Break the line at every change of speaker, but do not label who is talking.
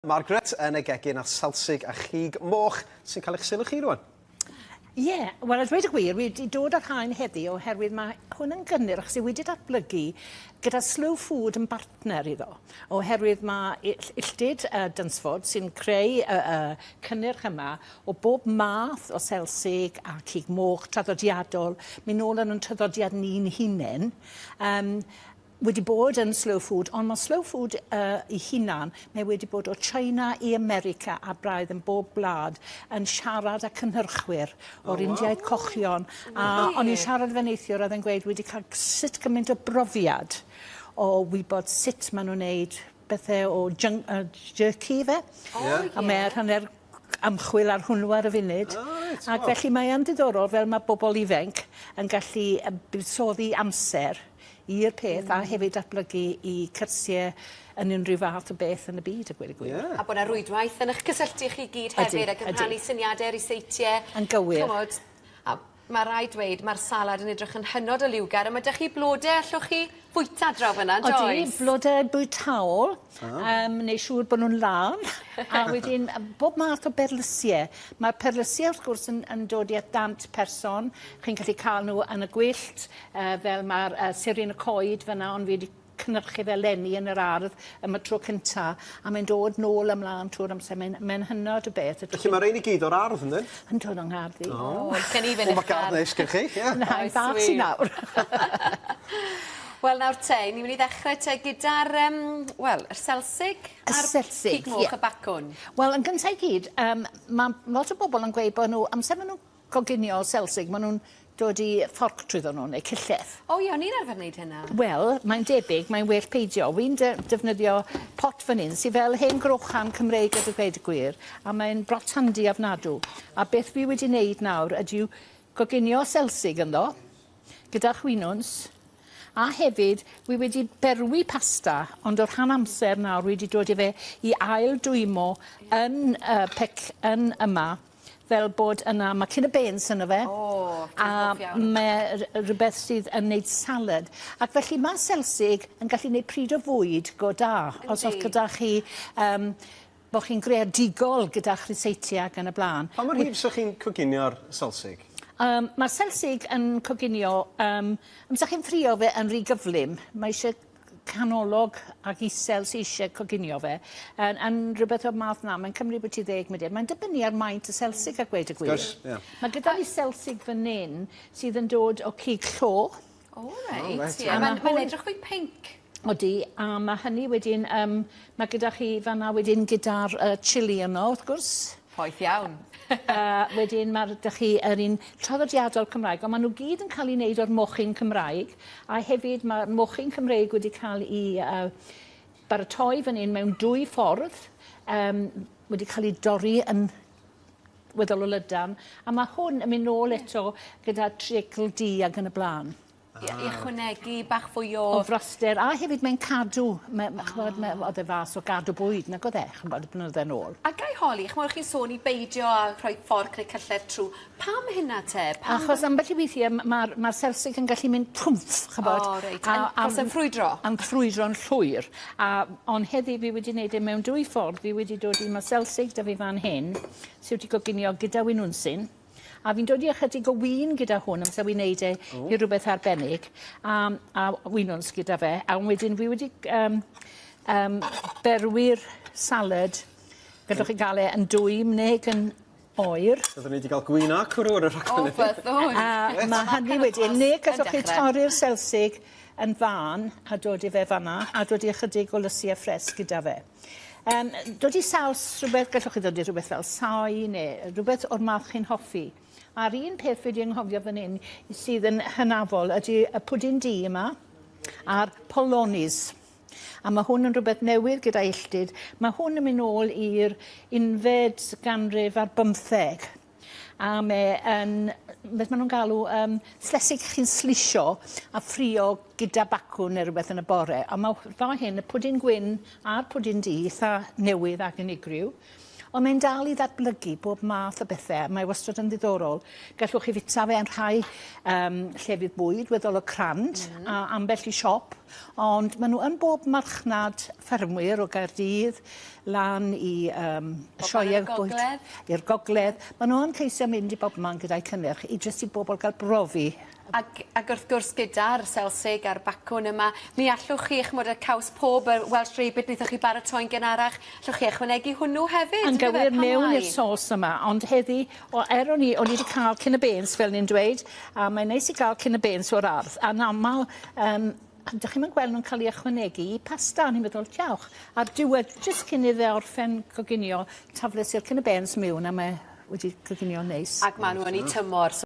Margaret yn y gegin a selsig a chig moch sy'n cael eich sylw chi rwan.
Ie, yeah, wel a dweud y gwir, wi wedi dod â'r haen heddi oherwydd mae hwn yn gynnyrch sydd wedi datblygu gyda Slow Food yn bartner iddo. Oherwydd mae Illtyd Dunsford sy'n creu y, y cynnyrch yma o bob math o selsig a cig moch traddodiadol, mynd nôl yn ein traddodiad ni'n hunain. Um, wedi bod yn slow food, ond mae slow food ei hunan, mae wedi bod o China i America a braidd yn bob gwlad yn siarad â cynhyrchwyr o'r oh, wow. Indiaid cochion. A o'n i'n siarad fe neithiwr, oedd e'n gweud wedi cael sut gymaint o brofiad o wybod sut maen nhw'n neud bethau o junk, jerky fe.
Oh, yeah.
A mae rhan ymchwil ar hwnnw ar y funud.
Oh, reit,
Ac felly mae yn diddorol fel mae bobl ifanc yn gallu buddsoddi amser i'r peth a hefyd datblygu i cyrsie yn unrhyw fath o beth yn y byd a gweud y gwir.
Yeah.
A bod 'na rwydwaith yn eich cysylltu chi gyd hefyd ac yn rhannu syniade, ryseitiau.
Yn gywir.
Ch'mod, a ma' raid dweud ma'r salad yn edrych yn hynod o liwgar a ma' 'dych chi blode allwch chi fwyta draw fan 'na yndoes?
Odi, blode bwytaol. Ah. Neu siŵr bod nhw'n lân. A wedyn bob math o berlysie. Mae'r perlysie wrth gwrs yn, yn dod i at dant person. Chi'n gallu cael nhw yn y gwyllt, fel mae'r siryn y coed fyna, ond fi wedi cynhyrchu fe leni yn yr ardd am y tro cynta, a mae'n dod nôl a mlân trwy'r amser. Mae'n mae hynod o beth.
Felly mae rhein i gyd o'r ardd, yndyn?
Yn dod o'n ngardd i.
O,
licen i fynd
i'ch gardd. Mae gardd neis gen chi, ie.
Na, bach sy nawr.
Wel nawr te, ni'n mynd i ddechrau te gyda'r, um, wel, yr selsig
a'r selsig,
cig moch yeah. a bacwn.
Wel, yn gyntaf i gyd, um, mae lot o bobl yn gweud bod nhw, amser maen nhw'n coginio selsig, maen nhw'n dod i fforc trwyddo nhw, neu cyllell.
O ie, o'n i'n arfer wneud hynna.
Wel, mae'n debyg, mae'n well peidio. Wi'n de defnyddio pot fan hyn, sydd fel hen grochan Cymreig a dweud y gwir, a mae'n brot handi ofnadw. A beth fi wedi wneud nawr ydyw goginio selsig ynddo, gyda chwinwns, a hefyd wi wedi berwi pasta, ond o'r rhan amser nawr wi wedi dod i fe i ail dwymo yn y pec yn yma, fel bod yna, mae cyn y beans yno fe.
O,
a mae rhywbeth sydd yn neud salad. Ac felly mae selsig yn gallu neud pryd o fwyd go da.
Yndi.
Os oes gyda chi, um, bod chi'n greadigol gyda'ch ryseitiau ac yn y blaen.
Pa mor hir 'sych chi'n coginio'r selsig?
Mae'r selsig yn coginio, amser chi'n ffrio fe yn rhy gyflym, mae eisiau canolog ac isel sy eisiau coginio fe, yn, yn rhywbeth o'r math 'na, mae'n cymryd byti ddeg munud. Mae'n dibynnu ar maint y selsig a gweud y gwir.
Wrth gwrs, ie.
Mae gyda ni selsig fan hyn sydd yn dod o cig llo.
O reit,
O reit,
ie.
ie.
Mae'n mae'n edrych fwy pinc.
Odi, a ma' hynny wedyn yym ma' gyda chi fan 'na wedyn gyda'r yy chilli yno wrth gwrs.
Poeth iawn.
Wedyn ma'r 'dych chi yr un traddodiadol Cymraeg, ond ma' nhw gyd yn cael eu wneud o'r mochyn Cymraeg, a hefyd ma'r mochyn Cymreig wedi cael 'i yy baratoi fan 'yn mewn dwy ffordd, yym wedi cael 'i dorri yn weddol o lydan, a ma' hwn yn mynd nôl eto gyda treigl du ag yn y bla'n.
I i ychwanegu bach fwy o...
O fraster, a hefyd mae'n cadw, mae, ma' ch'mod, mae o'dd e fas o gadw bwyd, nag o'dd e, ch'mod, blynydde nôl.
A gai holi, ch'mod o'ch chi'n sôn i beidio â rhoi fforc neu cyllell trw, pam hynna te? Pam...
Achos ambell i withie ma'r ma'r selsig yn gallu mynd pwmff, ch'mod.
O reit, yn achos yn ffrwydro?
Yn ffrwydro'n llwyr. A, on' heddi fi wedi neud e mewn dwy ffordd, fi wedi dod i ma' selsig 'da fi fan hyn, sy wedi goginio gyda winwnsyn. A fi'n dod i ychydig o win gyda hwn amser wi'n neud e i rhywbeth arbennig. A, a winwns gyda fe. A wedyn fi wedi berwi'r salad. Gallwch chi gael e yn dwym neu yn oer.
Byddwn ni wedi cael gwin a cwrw ar y rhaglen.
O, byddwn.
A mae hynny wedyn, neu gallwch chi torri'r selsig yn fân a dod i fe fanna, a dod i ychydig o lysiau ffres gyda fe. Dod i saws rhywbeth, gallwch chi ddod i rhywbeth fel sai neu rhywbeth o'r math chi'n hoffi. A'r un peth fi wedi anghofio fan hyn sydd yn hynafol ydy y pwdin du yma a'r polonies. A mae hwn yn rhywbeth newydd gyda Illtyd. Mae hwn yn mynd nôl i'r unfed ganrif ar bymtheg. A mae yn, beth maen nhw'n galw, slesig chi'n slisio a ffrio gyda bacwn neu rhywbeth yn y bore. A mae fa hyn, y pwdin gwyn a'r pwdin du, eitha newydd ac unigryw. Ond mae'n dal i ddatblygu bob math o bethe, mae wastad yn ddiddorol. Gallwch chi fita fe yn rhai llefydd bwyd, weddol o crand, a ambell i siop, ond maen nhw yn bob marchnad ffermwyr o Gaerdydd, lan i sioeau bwyd. I'r gogledd. Maen nhw yn ceisio mynd i bob man gyda'i cynnyrch, i jyst i bobl gael brofi.
Ac wrth gwrs gyda'r selsig a'r bacwn yma, mi allwch chi, ch'mod, y caws pob, y Welsh rarebit wnaethoch chi baratoi'n gynharach, allwch chi ychwanegu hwnnw hefyd?
Yn gywir, mewn i'r sos yma, ond heddi, o, er o'n i, o'n i wedi cael cyn y beans, fel ni'n dweud, a mae'n neis i gael cyn y beans o'r ardd, a'n aml, dych chi'm yn gweld nhw'n cael ei ychwanegu i pasta, o'n i'n meddwl, diawch, a'r diwedd, jyst cyn iddo orffen coginio, tafles i'r cyn y beans mewn, a mae wedi coginio'n neis.
Ac maen nhw yn eu tymor.